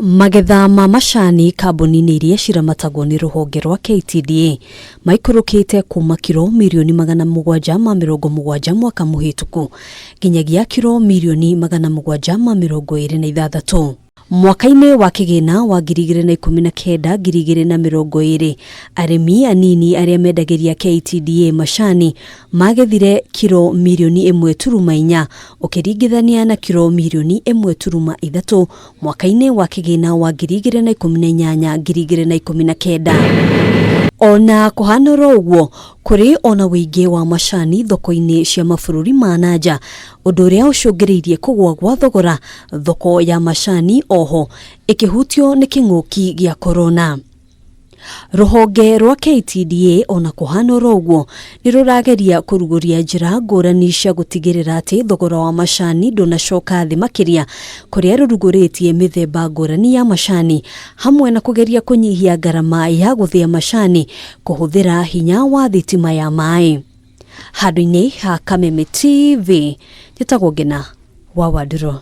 Magetha ma macani kambuni-inĩ iria ciramatagwo nĩ rũhonge rwa KTDA maikũrũkĩte kuma kiro mirioni 770 mwaka mũhĩtũku nginyagia kiro mirioni 726. Mwaka-inĩ wa kĩgĩna wa 2019 2020, arĩmi anini arĩa mendagĩria KTDA macani magethire kiro mirioni 1.4 ũkĩringithania na kiro mirioni 1.3 mwaka-inĩ wa kĩgĩna wa 2018 2019. Ona kũhana oro ũguo, kũrĩ ona ũingĩ wa macani thoko-inĩ cia mabũrũri ma na nja, ũndũ ũrĩa ũcũngĩrĩirie kũgũa gwa thogora thoko ya macani oho ĩkĩhutio nĩ kĩng'ũki gĩa korona. Rũhonge rwa KTDA ona kũhana oro ũguo nĩ rũrageria kũrugũria njĩra ngũrani cia gũtigĩrĩra atĩ thogora wa macani ndũnacoka thĩ makĩria kũrĩa rũrugũrĩtie mĩthemba ngũrani ya macani hamwe na kũgeria kũnyihia ngarama ya gũthĩa macani kũhũthĩra hinya wa thitima ya maĩ. Handũ-inĩ ha Kameme TV, njĩtagwo Ngĩna wa Wandũrũ.